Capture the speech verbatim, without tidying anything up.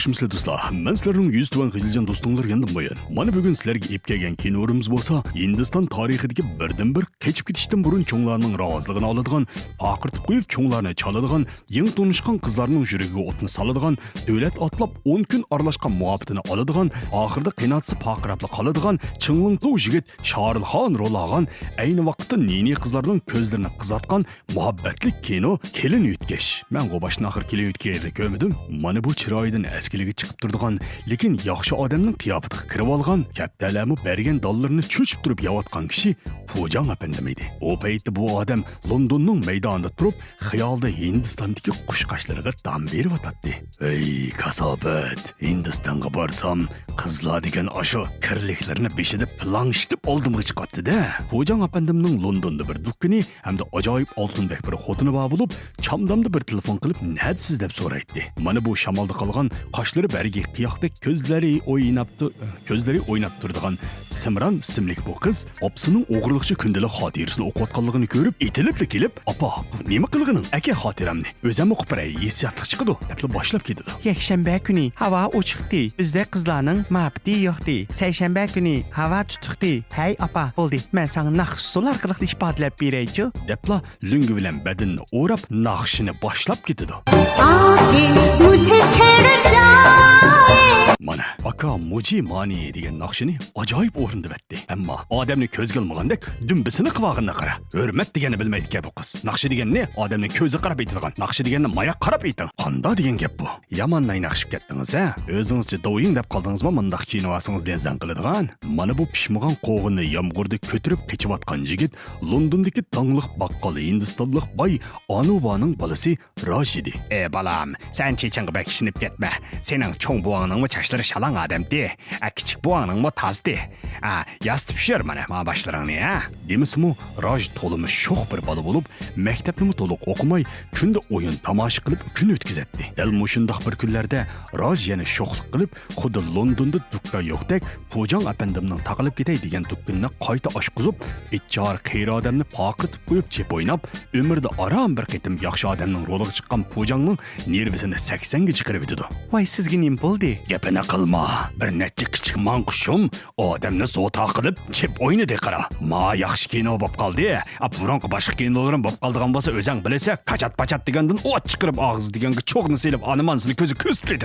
ياخشىمۇسىلەر دوستلار؟ مەن سىلەرنىڭ يۈز تۆۋەن غىزىلجان دوستۇڭلار ياندىمايان. مانا بۈگۈن سىلەرگە ئېلىپ كەلگەن كىنورىمىز بولسا ھىندىستان تارىخىدىكى بىردىنبىر قېچىپ كېتىشتىن بۇرۇن چوڭلارنىڭ رازىلىقىنى ئالىدىغان، پارقىرىتىپ قويۇپ چوڭلارنى چالىدىغان، يېڭى تونۇشقان قىزلارنىڭ يۈرىكىگە ئوتنى سالىدىغان، دۆلەت ئاتلاپ ئون كۈن ئارىلاشقان مۇھەببىتىنى ئالىدىغان، ئاخىرىدا قېناتسا پارقىراپلا قالىدىغان چىڭلىڭتۇ يىگىت شارۇلخان رول ئالغان، ئەينى ۋاقىتتا نىنى قىزلارنىڭ كۆزلىرىنى قىزارتقان مۇھەببەتلىك كىنو كېلىن يۆتكەش. مەنغۇ باشتىن ئاخىر كېلىن يۆتكەشنى كۆرمىدىم. مانا بۇ چىرايىدىن ئەسكىلىگە چىقىپ تۇرىدىغان، لېكىن ياخشى ئادەمنىڭ قىياپىتىگە كىرىۋالغان، كەپتەرلەرمۇ بەرگەن دانلىرىنى چۆچۈپ تۇرۇپ يەۋاتقان كىشى پۇجاڭ ئەپەندىم ئىدى. ئۇ پەيتتە بۇ ئادەم لوندوننىڭ مەيدانىدا تۇرۇپ، خىيالدا ھىندىستاندىكى قۇشقاچلىرىغا دان بېرىۋاتاتتى. ھەي، كاساپەت! ھىندىستانغا بارسام، قىزلار دېگەن ئاشۇ كىرلىكلىرىنى بېشىدا پىلاڭشىتىپ ئالدىمغا چىقاتتى-دە. پۇجاڭ ئەپەندىمنىڭ لوندوندا بىر دۇكىنى ھەمدە ئاجايىپ ئالتۇندەك بىر خوتۇنى بار بولۇپ، چامدامدا بىر تېلېفون قىلىپ، نەدىسىز دەپ سورايتتى. مانا بۇ شامالدا قالغان، قاشلىرى بەرگى قىياقتەك، كۆزلىرى ئويناپ تۇ-، كۆزلىرى ئويناپ تۇرىدىغان سىمران ئىسىملىك بۇ قىز ئاپىسىنىڭ ئوغرىلىقچە كۈندىلىك خاتىرىسىنى ئوقۇۋاتقانلىقىنى كۆرۈپ، ئېتىلىپلا كېلىپ، «ئاپا، بۇ نېمە قىلغىنىڭ؟ ئەكە خاتىرەمنى، ئۆزەم ئوقۇپ بېرەي، ھېسسىياتلىق چىقىدۇ» دەپلا باشلاپ كېتىدۇ. يەكشەنبە كۈنى ھاۋا ئوچۇقتى، بىزدە قىزلارنىڭ مۇھەببىتى يوقتى. سەيشەنبە كۈنى ھاۋا تۇتۇقتى. ھەي ئاپا، بولدى، مەن ساڭا ناخشا ئۇسسۇل ئارقىلىق ئىپادىلەپ بېرەيچۇ. دەپلا لۆڭگە بىلەن بەدىنىنى ئوراپ، ناخشىنى باشلاپ كېتىدۇ. آگے مجھے چھیڑ جائے. مانا، ئاكا مۇجى مانى دېگەن ناخشىنى ئاجايىپ ئورۇندىۋەتتى. ئەمما ئادەمنى كۆزگە ئىلمىغاندەك دۈمبىسىنى قىلىۋالغىنىغا قارا. ھۆرمەت دېگەننى بىلمەيدىكەن بۇ قىز. ناخشا دېگەننى ئادەمنىڭ كۆزىگە قاراپ ئېيتىدىغان، ناخشا دېگەننى ماياققا قاراپ ئېيتىڭ. قانداق دېگەن گەپ بۇ؟ يامان نايناقشىپ كەتتىڭىز ھە؟ ئۆزىڭىزچە دوۋيىڭ دەپ قالدىڭىزمۇ مۇنداق كىنو ئالسىڭىز دېنسەن قىلىدىغان؟ مانا بۇ پىشمىغان قوغۇننى يامغۇردا كۆتۈرۈپ قېچىۋاتقان يىگىت لوندوندىكى داڭلىق باققال ھىندىستانلىق باي ئانۇۋانىڭ بالىسى راژ ئىدى. ئەي بالام، سەن چېچىڭغا بەك ئىشىنىپ كەتمە. سېنىڭ چوڭ بوۋاڭنىڭمۇ چاچلىرى شالاڭ ئادەمتى. ئە، كىچىك بوۋاڭنىڭمۇ تازىتى. ئە، ياسىتىپ يۈر مانا، مانا باشلىرىڭنى، ھە؟ دېمىسىمۇ، راژ تولىمۇ شوخ بىر بالا بولۇپ، مەكتەپنىمۇ تولۇق ئوقۇماي، كۈندە ئويۇن تاماشا قىلىپ كۈن ئۆتكۈزەتتى. دەل مۇشۇنداق بىر كۈنلەردە راژ يەنە شوخلۇق قىلىپ، خۇددى لوندوندا دۇكان يوقتەك، پۇجاڭ ئەپەندىمنىڭ تاقىلىپ كېتەي دېگەن دۇكىنىنى قايتا ئاچقۇزۇپ، بىچارە قېرى ئادەمنى پارقىرىتىپ قويۇپ چېپ ئويناپ، ئۆمرىدە ئاران بىر قېتىم ياخشى ئادەمنىڭ رولىغا چىققان پۇجاڭنىڭ نېرۋىسىنى سەكسەنگە چىقىرىۋېتىدۇ. ۋاي، سىزگە نېمە بولدى؟ گېپىنى قىلما. بىر نەچچە كىچىك ماڭقۇشۇم ئادەمنى زوتا قىلىپ چېپ ئوينىدى قارا. ما ياخشى كىنو بوپ قالدى. ئا، بۇرۇنقى باشقا كىنولىرىم بوپ قالىدىغان بولسا ئۆزەڭ بىلىسە، كاچات-پاچات دېگەندىن ئوت چىقىرىپ ئاغزى دېگەنگە چوغنى سېلىپ ئانىمانسىنى كۆزى كۆزۈپ كېتىدۇ.